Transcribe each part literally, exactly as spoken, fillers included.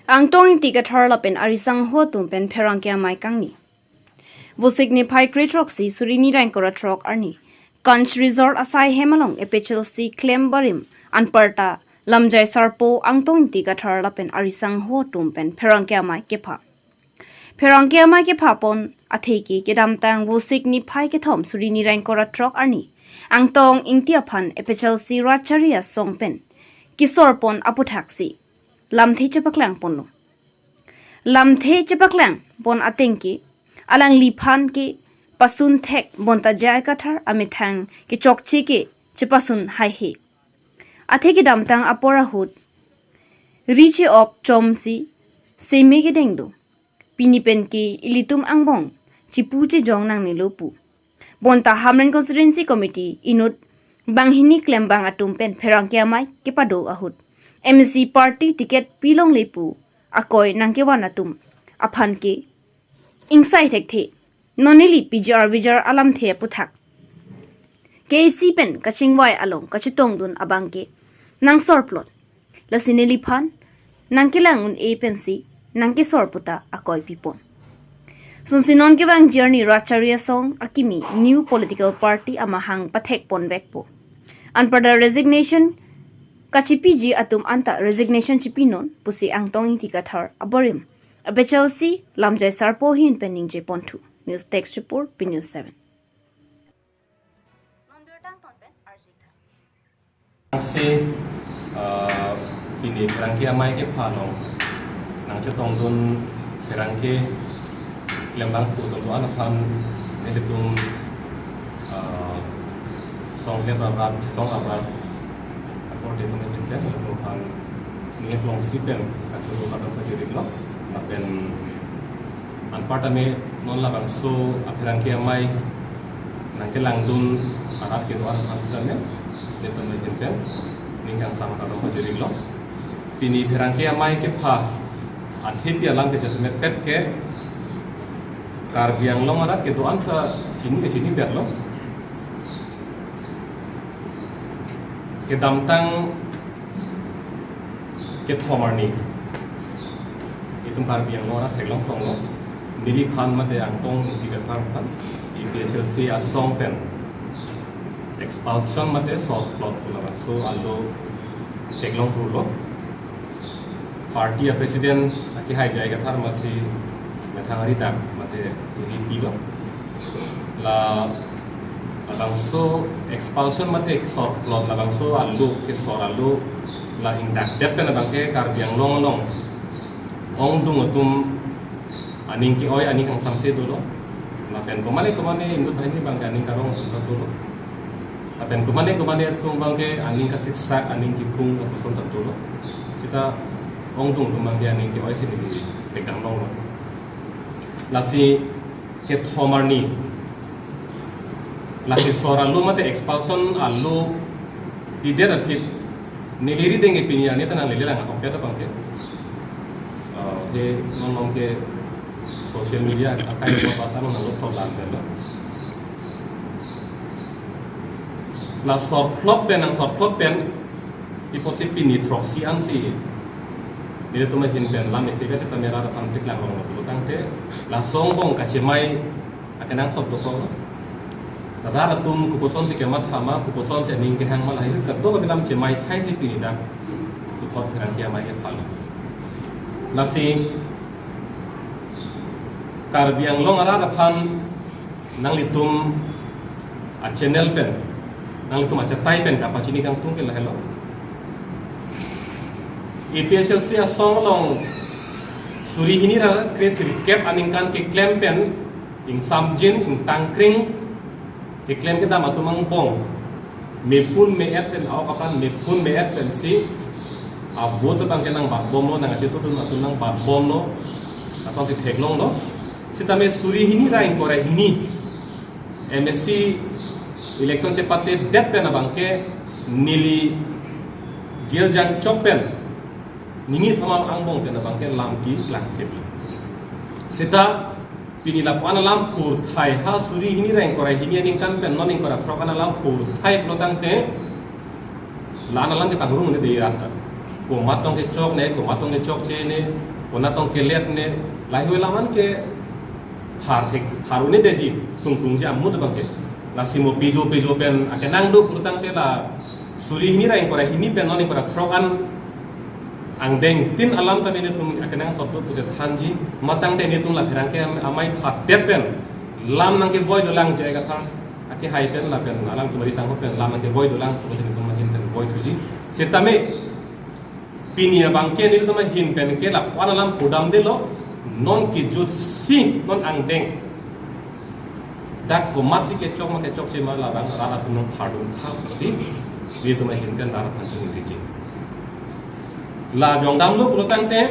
Angtong Ingti Kathar lapen arisangho atum pen pherangke amei kangni. Vosik niphai kre throksi suri hini ra ingkoi ra throk arni Kanch Resort asai hem along A P H L C klem barim anparta Lamjai Sarpo Angtong Ingti Kathar lapen arisangho atum pen pherangke amei kepha. Pherangke amei kepha pon atheke kedamtang Vosik niphai kethom suri hini ra ingkoi ra throk arni Angtong Ingti aphan A P H L C rat chari asong pen kesor pon aputhaksi lamthe chepaklang ponlo. Lamthe chepaklang pon ateng ke alangliphan kepasun thek bonta J I Kathar amethang kechokche ke chepasun haihe. Athe kedamtang apor ahut ri che-op chomsi seme kedeng do. Pini pen ke ilitum angbong chipu chejong nangnelo pu. Bonta Hamren Constituency Committee inut banghini klembang atum pen pherangke amei kepado ahut M C party ticket pilongle pu akoi nangkevan atum aphan ke ingsai thekthe. Non neli P G R V G R alamthe aputhak K A C pen kachingvai along kachetongdun abang ke nangsorplot. Lasi neliphan nangkelang un-e pensi nangkesor puta akoi pipon. Sunsi non kevang journey rat chari asong akimi new political party amahang pathek ponvekpo. Anparta resignation kachipiji atum anta resignation chipinon pusi Angtong Ingti Kathar abarim A P H L C Lamjai Sarpo ahin pen ningje ponthu. News Desk Report, P News seven. Si, ah, pini pherangke amei kepha along nangchetongdun pherangke klembang pu atum do-an aphan nelitum, ah, song klem arat, song arat, akor de tum ente atum aphan ning klongsi pen kachoro kardom pajirinlo lapen anparta me non labangso apherangke amei nangkelangdun arat kedo-an aphan sitame netum enten ning kangsam kardom pajirinlo. Pini pherangke amei kepha athepi alam ke jasemet pet ke Karbi Anglong arat kedo-an ta chini ke chini pet lo. Kedamtang kethom arni itum Karbi Anglong arat theklong tonglo. Neliphan mate Angtong Ingti Kathar aphan A P H L C asong pen expulsion mate sorplot pu labangso alo theklong pulo. Party a president akehai J I Kathar masi methang ari dak mate suri pilo. La labangso expulsion mate kesorplot labangso alo kesor alo la ingdakdet pen abang ke Karbi Anglong along ongdung atum aning ke-oi aning kangsamse dolo. Lapen komane komane inut banghini abang ke aning karong atum ta dolo. Lapen komane komane atum abang ke aning kasiksak aning kipung apuson ta dolo. Sita ongdung atum abang ke aning ke-oi si neli pekdam longlo. Lasi kethom arni la kesor alo mate expulsion alo pidet athip neli rideng ke pini arni ta nanglele lang ahok ya ta abang ke. Ah, the non non ke social media akai ko pasang nanglo thok dan lo. La sorplot pen nang sorplot pen ipotsi pini throksi ansi nelitum ahin pen lam ithek sita mera aphan theklang longlo tangte laso angbong kachemai akenangsot dokok lo. Rat atum kopuson si kematha ma, kopuson si aning kehang ma lahai kadokave alam chemai thaisi pini dak puthot pherangke amei kepha lo. Lasi Karbi Anglong arat aphan nanglitum a-channel pen, nanglitum achatai pen kapachini kangtung ke lahelo. A P H L C asong along suri hini ra kre sirkep aningkan keklem pen ingsamjin ingtangkring keklem kedam atum angbong mepun me-et pen, a-ok aphan mepun me-et pensi avo chotang ke nangbatbomlo, nangchetongdun atum nangbatbomlo, asonsi theklonglo. Sitame suri hini ra ingkoi ra hini M A C election chepatedet pen abang ke neli jail jangchok pen ningit alam angbong pen abang ke lam keklang theplo. Sita pini lapu-an alam purthai ha suri hini ra ingkoi ra hini aningkan pen non ingkoi ra throk an alam purthai pulo tangte la-an alam ke pangrung ne dei rat. Komat tong kechok ne, komat tong kechokche ne, Konat tong kelet ne lahei alam an ke phar thek phar un-e detji, sungkrungji amut abang ke. Lasi mo pijo pijo pen akenang do pulotangte la suri hini ra ingkoi ra hini pen non ingkoi ra throk an angdeng tin alam ta nelitum akenang sot do pute thanji, matangte nelitum la pherangke amei phadet pen lam nangkevoi dolang J I Kathar akehai pen lapen alangtum ari sangho pen lam nangkevoi dolang pute nelitum ahin pen voi thuji. Setame pini abang ke nelitum ahin pen ke lapu-an alam pudamdelo, non kejutsi non angdeng dak komatsi kechok ma kechokche ma labang rat atum nangphardun tha pusi nelitum ahin pen rat aphan choningri ji. La jongdamlo pulotangte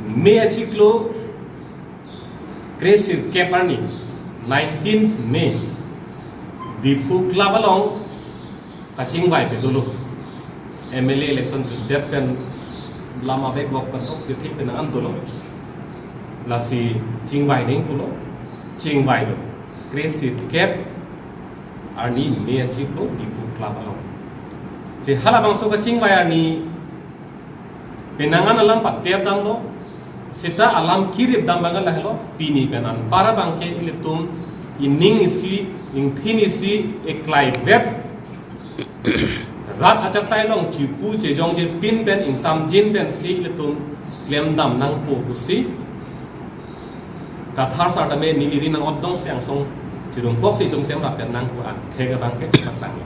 May achiklo kre sirkep arni, nineteenth May, Diphu Club along kachingvai pe dolo. M L A election jutdet pen lam avek vok katok kethe pen an dolo. Lasi chingvai neng pulo, chingvailo. Kre sirkep arni May achiklo Diphu Club along. Si halabangso kachingvai arni penang an alam patep damlo, seta alam kirip dam abang lahelo, pini pen anpar abang ke ilitum ining isi, ingthin isi, eklaivet, rat achatai along chipu chejongje pin pen ingsamjin pensi ilitum klemdam nangpo pusi Kathar sar tame neli ri nang-otdong si angsong chirungkok si itum klem rap pen nangpo an thek abang ke chepatang.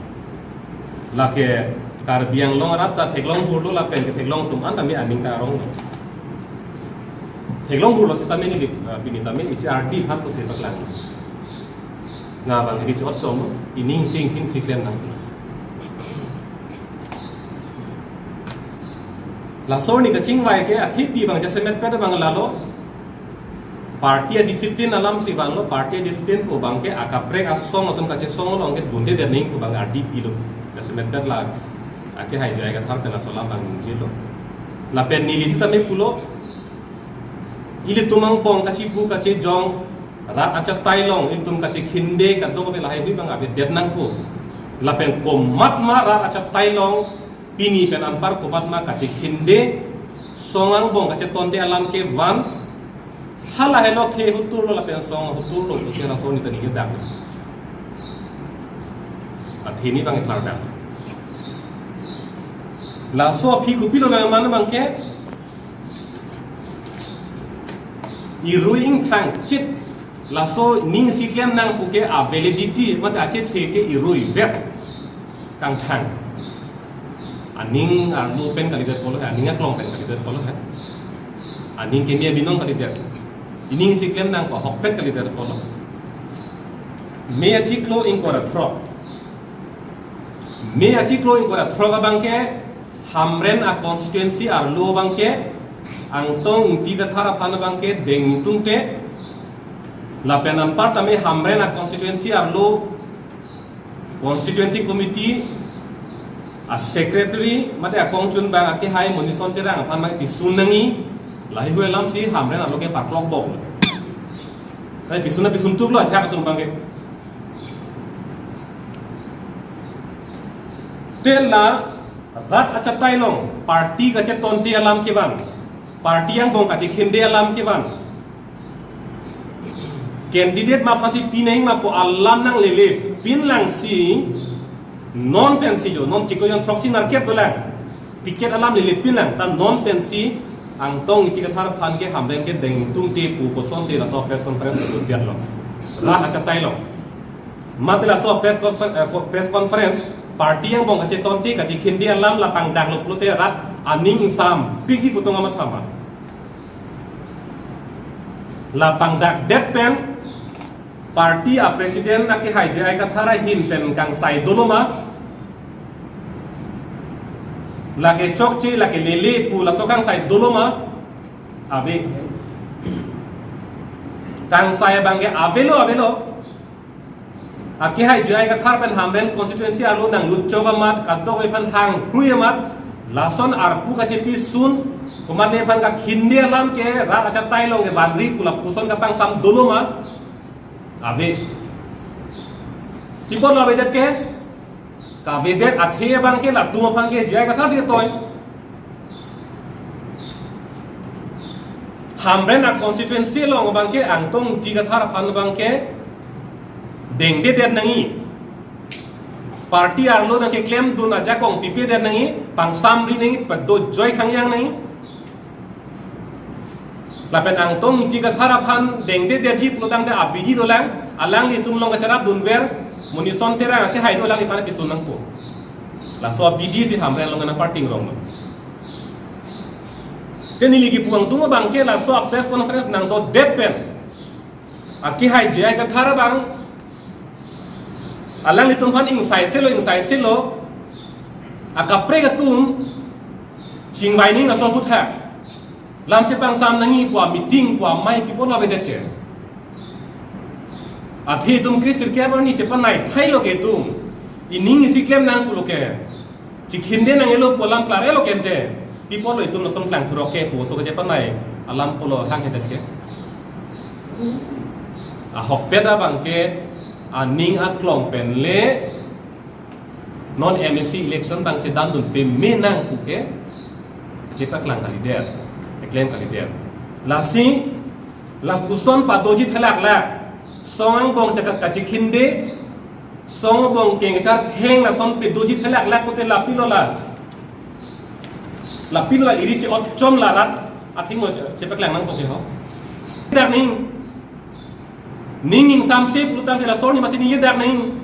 Lake Karbi Anglong arat ta theklong hurlo lapen ketheklong atum an tame aning ta arong lo. Theklong hurlo setame neli, ah, pini tame isi ardi aphan pusi paklang. Nga abang ri si otchom, ining sing hin si klem nang. Laso arni kachingvai ke athepi abang jasemet pet abang lalo. Party a-discipline alam si vanglo, party a-discipline pu abang ke akaprek asong atum kachesong along ke dunde dening pu abang ardi pilo. Jasemet pet la akehai J I Kathar pen laso alam abang ningjelo. Lapen neli setame pulo, ilitum angbong kachipu kachejong rat achatai along ilitum kachekhinde kadokave lahaihui abang avedet nangpo. Lapen komat ma rat achatai along pini pen anpar komat ma kachekhinde, song angbong kachetonde alam kevan, halahelo ke huturlo lapen song huturlo pusi laso arni ta ningjedak. Athini abang ipar dak. Laso aphi kopilo nangman abang ke irui ingthang chit laso ning si klem nang pu ke a-validity mate achethe ke iruivet kangthang. Aning arlo pen kalidet pulo he, aning aklong pen kalidet pulo he. Aning keme binong kalidet. Ining si klem nang pu ahokpet kalidet pulo. May achiklo ingkoi ra throk. May achiklo ingkoi ra throk abang ke Hamren a-constituency arlo abang ke Angtong Ingti Kathar aphan abang ke deng tungte, lapen anpar tame Hamren a-constituency arlo constituency committee a-secretary mate akongchun abang akehai Monison Terang aphan abang pisun nangji, laheihui alam si Hamren arlo ke parklok bok. Lahei pisun na pisun tuklo ajahak atum abang ke. Te la rat achatai along party kachetonde alam kevan, party angbong kachekhinde alam kevan, candidate ma aphansi pinang ma pu alam nanglele pinlang si non pensi jo, non chiklo jon throksi nerkep dolang. Ticket alam lele pinlang ta non pensi Angtong Ingti Kathar aphan ke Hamren ke deng tungte pu kosonsi laso press conference kedo piatlo. Rat achatai along. Mate laso press confer-, eh, press conference party angbong kachetonde kachekhinde alam la pangdaklo pulote rat aning ingsampikji pu tong amat thama. La pangdakdet pen party a-president akehai J I Kathar ahin pen kangsai dolo ma? Lake chokche, lake lele pu laso kangsai dolo ma? Ave. Kangsai abang ke avelo, avelo. Akehai J I Kathar pen Hamren constituency arlo nanglut chok amat, kadokave aphan hanghrui amat, lason arpu kachepisun, komatne aphan kakhinde alam ke rat achatai along ke vanri pu lapuson kapangsam dolo ma? Ave. Pi apotlo avedet ke? Kavedet athe abang ke latum aphan ke J I Kathar si toi. Hamren a constituency along abangke Angtong Ingti Kathar aphan abangke dengdedet nangji. Party arlo nangkeklemdun ajakong pipedet nangji, pangsamri nangji, padojoi khangjang nangji. Lapen Angtong Ingti Kathar aphan dengdedetji pulotangte abidi dolang, alanglitum along kacharapdunver, Monison Terang akehai do alangliphan kesun nangpo. Laso abidi si Hamren along nangparting rong lo. Te neli kipu angtung abangke laso a press conference nangdodet pen akehai J I Kathar abang alanglitum aphan ingsaiselo, ingsaiselo, akaprek atum chingvai nangji laso aphuthak. Lam chepangsam nangji pu a meeting pu amei pi apot lo avedet ke. Athe itum kre sirkep arni chepanai thailo ke itum. Ining isi klem nang pulo ke. Chikhinde nanglo pu alam klarlo ke ante. Pi apot lo itum lason klangthurok ke pu oso kachepanai alam pulo hanghedet ke. Ahokpet abangke aning aklong pen le non M A C election abang chedandun peme nang puke chepaklang kalidet, keklem kalidet. Lasi lapuson padoji thelaklak, song angbong chakak kachikhinde, song angbong kengchar theng lason padoji thelaklak pute lapilo la. Lapilo la iri che-otchom la rat athengno che-, chepaklang nang puke ho. Dak ning ning ingsamse pulotangte laso arni masi ningjedak nangji.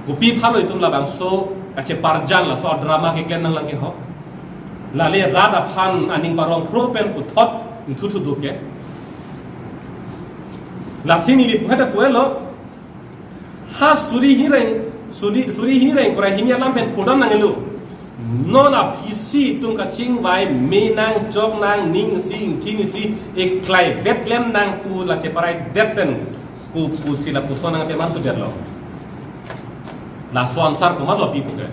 Kopi aphanlo itum labangso kacheparjan laso drama keklem nanglang ke ho. Lale rat aphan aning parong pro pen puthot ingthuthuduk ke. Lasi neli puhata puelo. Ha suri hini ra-, suri, suri hini ra ingkoi ra hini alam pen pudam nanglo. Non aphisi itum kachingvai me nang, chok nang, ning isi, ingthin isi, eklai vet klem nang pu la cheparaidet pen pu, pusi lapuson nangpeman sudetlo. Laso answer komatlo pi puke.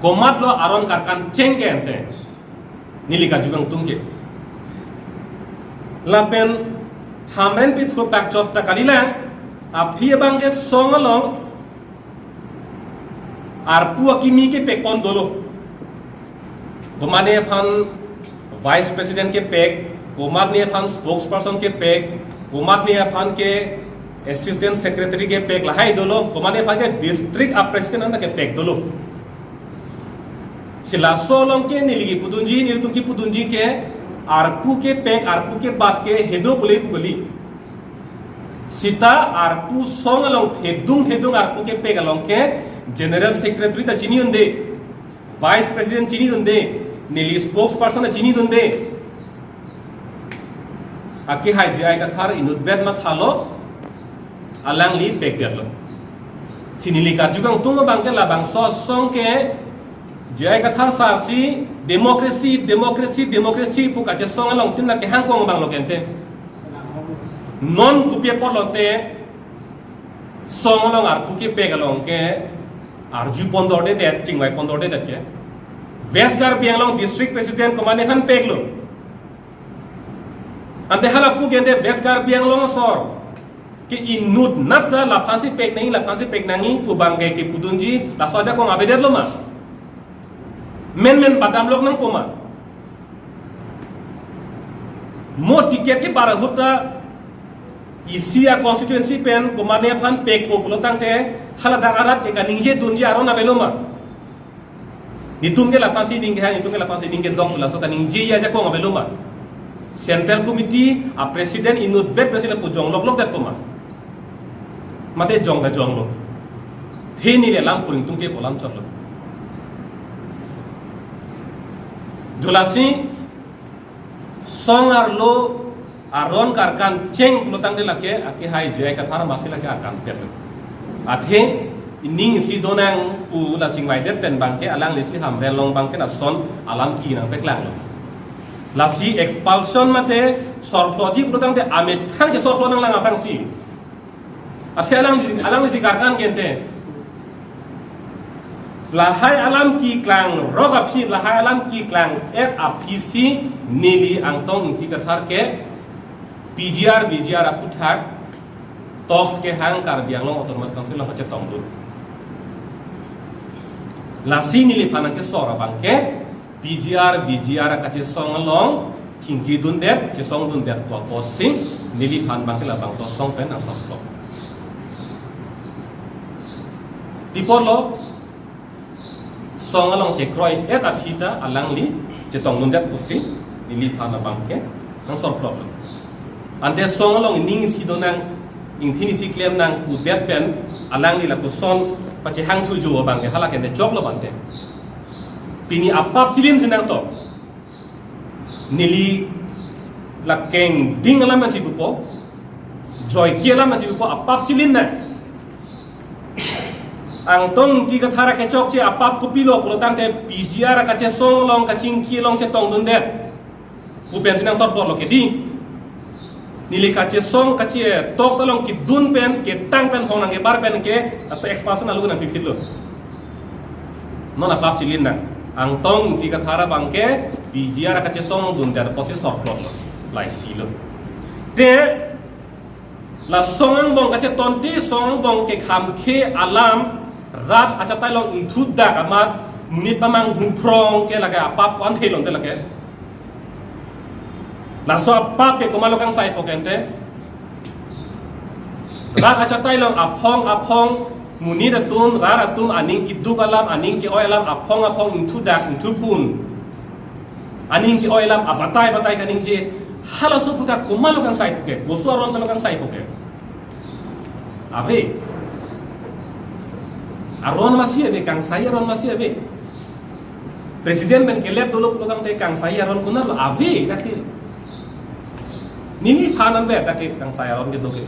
Komatlo aron karkan cheng ke ante. Neli karju kangtung ke. Lapen Hamren pithu pakchot ta kalilang, aphi abangke song along arpu akimi kepekpon dolo. Komatne aphan vice president kepek, komatne aphan spokesperson kepek, komatne aphan ke assistant secretary kepek lahai dolo, komatne aphan ke district a president anta kepek dolo. Si laso along ke neli kipudunji, nelitum kipudunji ke, arpu kepek, arpu kebat ke hedo pule pu kali. Seta arpu song along thedung thedung arpu kepek along ke general secretary ta chini unde, vice president chini unde, neli spokesperson ta chini unde. Akehai J I Kathar inutvet mathalo, alangli pekdetlo. Si neli karju kangtung abangke labangso asong ke J I Kathar sir si democracy, democracy, democracy pu kachesong along tin na kehang kong abang lo ke ante. Non kopi apot lote song along arpu kepek along ke arjupon dordedet, chingvaipon dordedet ke. West Karbi Anglong district president komatne aphan peklo. Ante hala pu ke ante West Karbi Anglong asor ke inutnat ta laphansi pek nangji, laphansi pek nangji pu abangke kipudunji, laso ajakong avedetlo ma? Menmen padam lok nangpo ma? Mo ticket kebar ahut ta isi a constituency pen komatne aphan pekpo pulotangte haladak arat ke kaningjedunji aron avelo ma? Netum ke laphansi ning kehang, netum ke laphansi ning kedok, laso kaningjeji ajakong avelo ma? Central Committee a president inutvet pensi lapu jong loklokdetpo ma? Mate jong ta jonglo. Hini le lam puring tum ke polam chotlo. Jo lasi song arlo aron karkan cheng pulotangte lake, akehai J I Kathar masi lake arkan pet. Athe ining isi donang pu la chingvaidet pen abangke alanglisi Hamren along abangke lason alam ki nangpeklanglo. Lasi expulsion mate sorploji pulotangte amethang chesorplo nanglang aphrangsi. Athe alang, alanglisi karkan ke ante. Lahai alam keklang rok aphi, lahai alam keklang-et aphisi neli Angtong Ingti Kathar ke P G R, V G R aphuthak talks kehang Karbi Anglong Autonomous Council along kachetongdun. Lasi neliphan kesor abangke P G R, V G R kachesong along chingki dundet, chesong dundet pu apotsi neliphan abangke labangso asong pen nangsorplot. Pi apotlo, song along chekroi-et aphi ta alangli chetong dundet pusi neliphan abangke nangsorplotlo. Ante song along ining isi donang, ingthin isi klemnang pudet pen alangli lapuson pachehangthuji abangke hala ke nechoklo ante. Pini apap chilin si nangtok. Neli la kengding alam si pupo, joike alam si pupo, apap chilinnang. Angtong Ingti Kathar akechokche apap kopilo pulotangte P G R kachesong along kachingki along chetong dundet pu pensi nangsorplotlo ke dei. Neli kachesong kache-e talks along kedun pen, ketang pen, hong nangkebar pen ke, laso expulsion alogo nangpiphitlo. Non apap chilinnang. Angtong Ingti Kathar abangke P G R kachesong dundet pusi sorplotlo. Laisilo. Te la song angbong kachetonte, song angbong kekhamkhe alam, rat achatai along ingthudak amat, monit pamanghu phrong ke lake apap ko-an thelonte lake. Laso apap ke komatlo kangsaipo ke ante? Rat achatai along aphong aphong monit atum, rat atum aning keduk alam, aning ke-oi alam aphong aphong ingthudak, ingthupun. Aning ke-oi alam abatai batai kaningje. Halaso aphuthak komatlo kangsaipo ke? Koso aron tanglo kangsaipo ke? Ave. Aron masi ave, kangsai aron masi ave. President pen kelet dolo pulotangte kangsai aron konatlo? Ave, dak ke. Neliphan anvet dak ke kangsai aron kedo ke.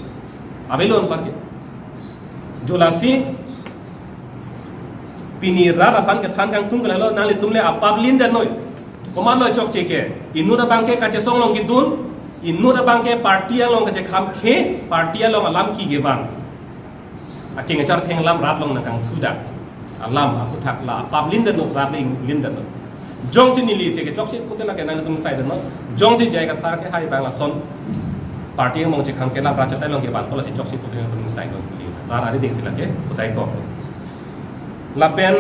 Avelo anpar ke. Jo lasi pini rat aphan kethan kangtung ke lahelo, nanglitum le apap lindetnoi. Komatlo chokche ke? Inut abangke kachesong along kedun, inut abangke party along kachekhamkhe, party along alam kevang. Aking achar theng alam rat along nangkangthudak alam aphuthak la apap lindetnoi, rat le lindetnoi. Jongsi neli si kechokche pute lake nanglitum saidetnoi. Jongsi J I Kathar kehai abang lason party along chekhamkhe alam rat achatai along kevanpo lasi chokche pute nanglitum saidetnoi. Rat arideng si lake putaikok. Lapen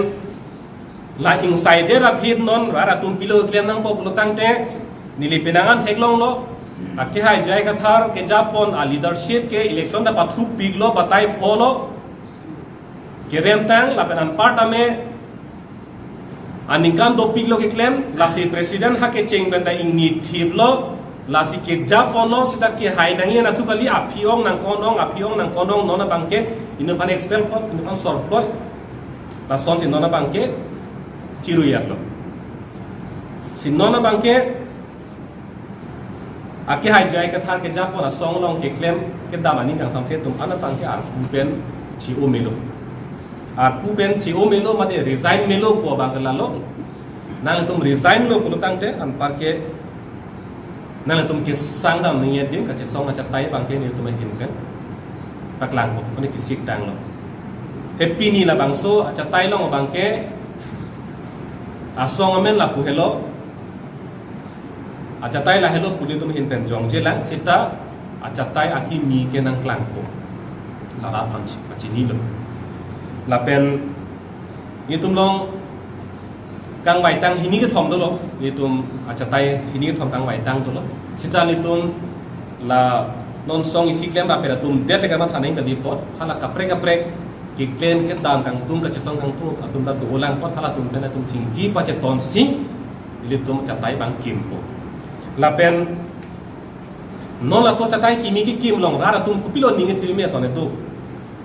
la ingsaidet aphi non rat atum pilo klem nangpo pulotangte neli penang an theklonglo. Akehai J I Kathar kejapon a leadership ke election ta pathupiklo, batai pholo. Keremtang lapen anparta me aningkan dopiklo keklem, lasi president ha kecheng pen ta ingni thiplo, lasi kejaponlo, seta kehai nangji anatthu kali, aphi-ong nangkon-ong, aphi-ong nangkon-ong, non abangke inut aphan expel plot, inut aphan sorplot. Lasonsi non abangke chirui-etlo. Si non abangke akehai J I Kathar kejapon asong along keklem kedam aning kangsamse atum an abangke arpu pen che-o melo. Arpu pen che-o melo mate resign melo pu abangke lalo. Nanglitum resignlo pulotangte anparke nanglitum kesang dam ningje ding, kachesong achatai abangke nelitum ahin pen paklangpo, mane kesik tanglo. He pini labangso achatai along abangke asong amen lapu helo. Achatai lahelo pu nelitum ahin pen jongjelang, seta achatai akimi ke nangklangpo. La rat aphan pachinilo. Lapen nelitum along kangvaitang hini kethom dolo, nelitum achatai hini kethom kangvaitang dolo. Seta nelitum la non song isi klem rapet atum det le kamatha nangji kali apot, hala kaprek kaprek keklem kedam kangtung, kachesong kangtung atum ta dolang apot, halatum pen atum chingki pachetonsi nelitum achatai abang kimpo. Lapen non laso achatai kimi kekim along rat atum kopilo ning kethir me ason edo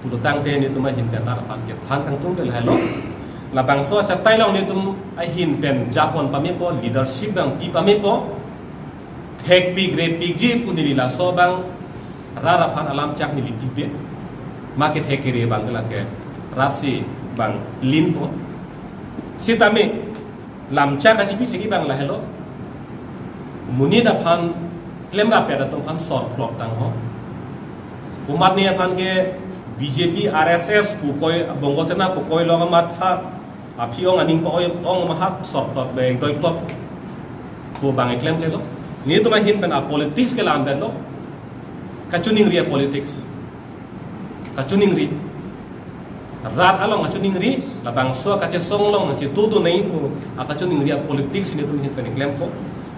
pulotangte nelitum ahin pen rat aphan kethan kangtung ke lahelo. Labangso achatai along nelitum ahin pen japon pamepo, leadership abang pi pamepo. Hekpik repikji pu neli laso abang rat aphan alam chak neli pipe. Mate hek kere abang ke lake rat si abang linpo. Sitame lamchak kachipi thekji abang lahelo. Monit aphan klem rapet atum aphan sorplot tang ho. Komatne aphan ke B J P, R S S pu koi, Bongo Sena pu koi along amat ha aphi-ong aning pa-oi-ong amat ha sorplot be doiplot pu abang klemklelo. Nelitum ahin pen a politics ke la-anvetlo. Kachiningri a politics. Kachiningri. Rat along kachiningri, labangso kachesong along nangchedodun nangji pu akachiningri apolitics si netum ahin pen klempo.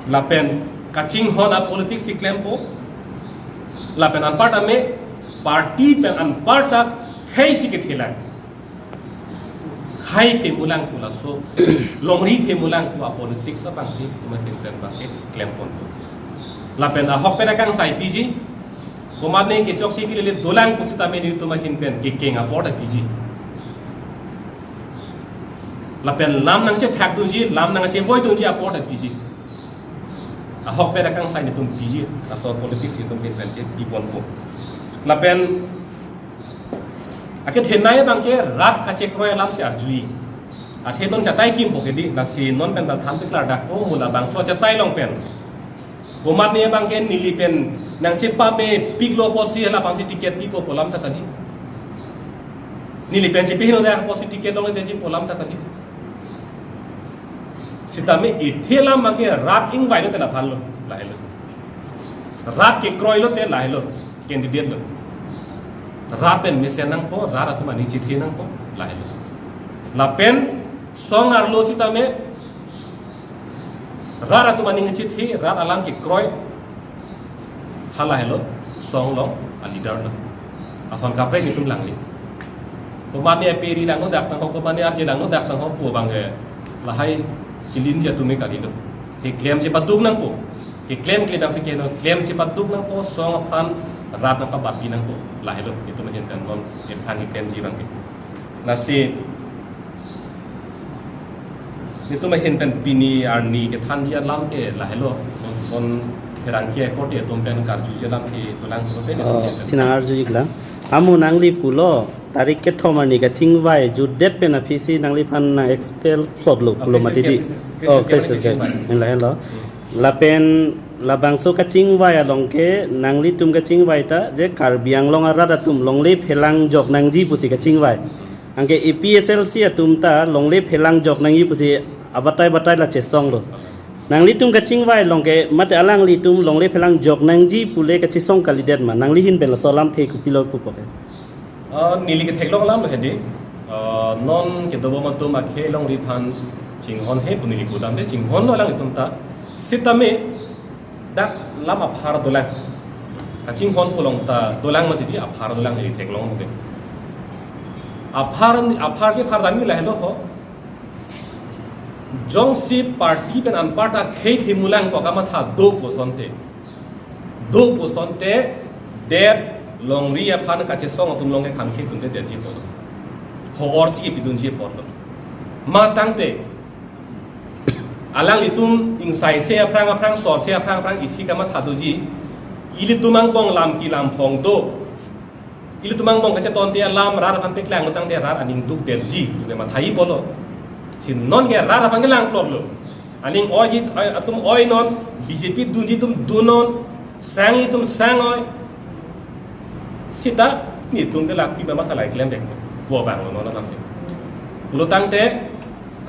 Lapen kachinghon apolitics si klempo. Lapen anparta me party pen anparta khei si kethelang, khei themulang pu laso, longri themulang pu apolitics abang si netum ahin pen abang ke klemponpo. Lapen ahok pen akangsai piji, komatne kechoksi kelele dolang pusitame netum ahin pen kekeng apor ta piji. Lapen lam nangchethakdunji, lam nangchevoidunji apor ta piji. Ahok pen akangsai netum piji, laso politics netum ahin pen ke piponpo. Lapen akethenei abang ke rat kachekroi alam si arjui. Athe non chatai kimpo ke di, lasi non pen ta than piklar dakpo, mo labangso achatai along pen komatne abang ke neli pen nangchepamepiklo pusi hala aphan si ticket pipo pu alam ta kali. Neli pen chepehingno dak pusi ticket longledetji pu alam ta kali. Sitame ithelam abang ke rat ingvai lote laphan lo, lahelo. Rat kekroi lote lahelo, candidate lo. Rat pen mesen nangpo, rat atum aning chethe nangpo, lahelo. Lapen song arlo sitame rat atum aning chethe, rat alam kekroi, halahelo song along aleader lo. Ason kaprek netum langni. Komatne aperi langno dak nangho, komatne arje langno dak nangho pu abang ke lahai kelinji atum me kalilo. Keklem chepaduk nangpo. Keklem klemdam si keno, klem chepaduk nangpo, song aphan rat nangpabapi nangpo. Lahelo netum ahin pen non ephan keklemji abang ke. Lasi netum ahin pen pini arni kethanji alam ke lahelo. Non, non pherangke akorte atum pen karjuji alam ke dolang pulote netum Oh, ahin pen. Thinang arjuji klang. Amo nangli pulo, tarik kethom arni kachingvai jutdet pen aphi si nangliphan nang expel plotlo pulo Cancel mati di. Cancel, cancel Oh, cancel, cancel. Cancel. Lahelo. Lapen labangso kachingvai along ke nanglitum kachingvai ta je Karbi Anglong arat atum longle phelang jok nangji pusi kachingvai. Anke A P H L C atum ta longle phelang jok nangji pusi abatai batai la chesonglo. Nanglitum kachingvai along ke mate alanglitum longle phelang jok nangji pule kachesong kalidet ma? Nangli ahin pen laso alamthe kopilo pupo ke? Ah, neli ketheklong alam lo hedi. Ah, non kedobom atum akhei longri aphan chinghon he pu neli pudamde, chinghonlo alanglitum ta. Sitame dak lam aphar dolang. Kachinghon pu along ta dolang mati di, aphar dolang neli theklong ke. Aphar, aphar kephar dami lahelo ho. Jongsi party pen anparta khei themulang pu kamatha do pu asonte. Do pu asonte, det longri aphan kachesong atum along ke khangkhe atumte detji apotlo. Ho-or si kepidunji apotlo. Matangte alanglitum ingsaise aphrang aphrang, sorse aphrang aphrang isi kamatha doji. Ilitum angbong lam kelam phong do. Ilitum angbong kachetonte alam rat aphan peklanglo tangte rat aning dukdetji pu ke mathai apotlo. Si non ke rat aphan kelang plotlo. Aning oiji, oi, atum oi non, B J P dunji atum dun non, sangji atum sang oi. Sita netum ke lakpi ma matha lai klemvek. Pu abang lo non alam ke. Pulo tangte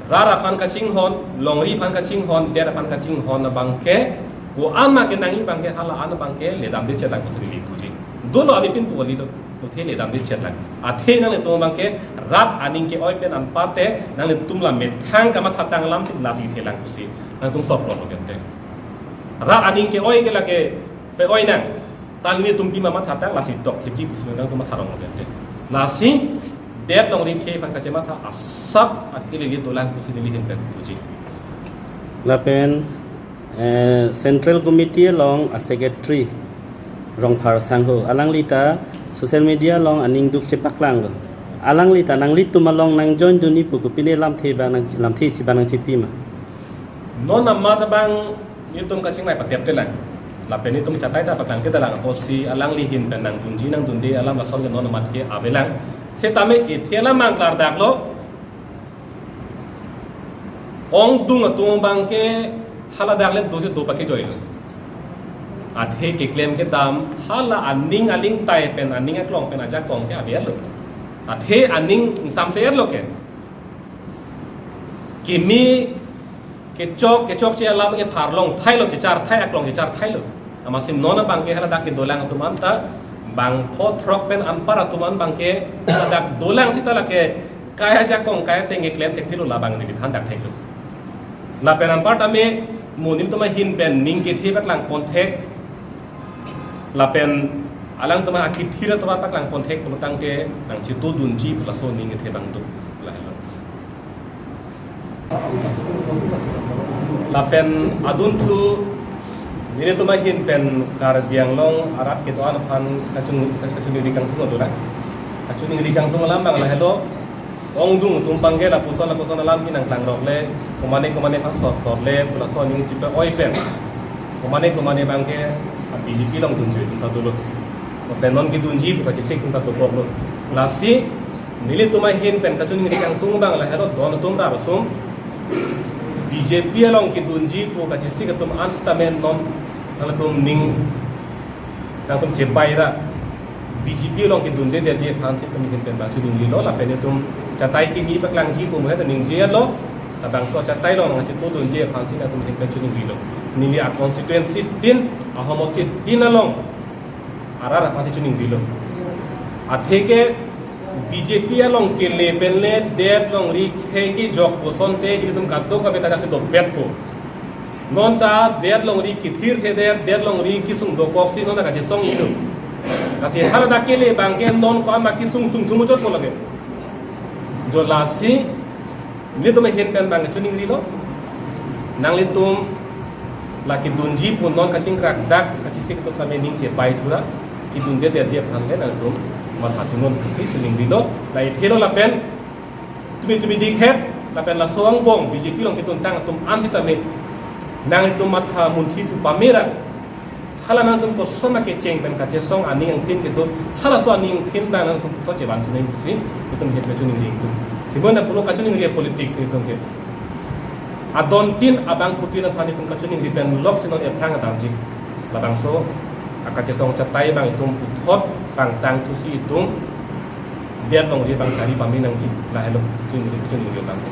rat aphan kachinghon, longri aphan kachinghon, det aphan kachinghon abang ke, ko-an ma kenangji abang ke, hala an abang ke ledamde chetlang pusi neli puji. Dolo amipin pu kalilo, athe ledamde chetlang. Athe nanglitum abang ke rat aning ke-oi pen anparte nanglitum la methang kamathatang alam si lasi thelang pusi nangtum sop lo kente. Rat aning ke-oi ke lake pe-oi nang. Tan netum pima mathatang lasi tokthipji pusi nangtum matharong lo kente. Lasi det longri khei aphan kachematha asap akili li dolang pusi neli ahin pen puji. Lapen, eh, Central Committee along a Secretary Rongphar Sangho, alangli ta social media along aning duk chepaklanglo. Alangli ta nanglitum along nang join dunji pu kopine lamthe ba nang, lamthe isi ba nangchepi ma? Non amat abang netum kachingnai patep telang. Lapen netum chatai ta paklang kedalang apotsi alangli ahin pen nangdunji nangdunde alam ason ke non amat ke avelang. Setame ithi alam mang klardaklo. Ongdung atum abang ke haladak le dosi do pakejoilo. Athe keklem kedam hala aning aling tai pen aning aklong pen ajakong ke avelo. Athe aning ingsamse-etlo ke. Kimi kechok kechokche alam ke pharlong thailo, chechar thai aklong chechar thailo. Amatsi non abang ke haladak kedolang atum anta Bang pho throk pen anpar atum an bangke ladak dolang sita lake kai ajakong kai ateng keklem thekthelo, labang neli than dak theklo. Lapen anpar tame mo nelitum ahin pen ning kethe paklang pon thek. Lapen alangtum akithir atum paklang pon thek pulo tangte nangchetudunji pu laso ning kethe abang do. Lahelo. Lapen adunthu nelitum ahin pen Karbi Anglong arat kedo-an aphan kachung kachuningri kangtung adunthu. Kachuningri kangtung alam abang lahelo. Ongdung atum bangke lapuson lapuson alam ke nangklangrok le, komane komane aphan sot tor le, pu laso aning chipe-oi pen komane komane bangke B J P along dunji atum ta dolo. Pen non kedunji pu kachesik atum ta dokoklo. Lasi nelitum ahin pen kachuningri kangtung abang lahelo, don atum rat atum B J P along kedunji pu kachesik atum an sitame non nangtum ning nangtum chebai ra B J P along kedundedetji aphansi nelitum ahin pen abang chuningrilo, lapen itum chatai kimi paklangji pu mo he ta ningjelo, labangso chatai along nangchetudunji aphansi nangtum ahin pen chuningrilo. Neli a constituency tin, ahomosti tin along arat aphansi chuningrilo. Atheke B J P along kele pen le det longri khei kejok pu asonte ilitum kadokave ta si dopetpo. Non ta det longri kithirthedet, det longri kesung dokoksi non ta kachesong ilo. Lasi haladak kele bangke non ko-an ma kesung sung sung muchot mo lake. Jo lasi nelitum ahin pen abang chuningrilo. Nanglitum la kedunji pu non kachingkrak dak kachesik atum tame ning chebai thura, kedundedetji aphan le nangtum matha thunon pusi chuningrilo. La ithelo lapen tumi tumi dikhet lapen laso angbong B J P along keduntang atum an sitame nanglitum matha munthi thu pame ra, hala nangtum koson akecheng pen kachesong aning angthin kedo, halaso aning angthin abang nangtum puthot chevan thunoi pusi itum ahin pen chuningri atum. Simon na pulo kachuningri politics itum ke. Adon tin abangphutin aphan itum kachuningri pen lok si non ephrang atamji. Labangso akachesong chatai abang itum puthot pangtang thusi itum det longri abang chari pame nangji, lahelo chuningri chuningri abang.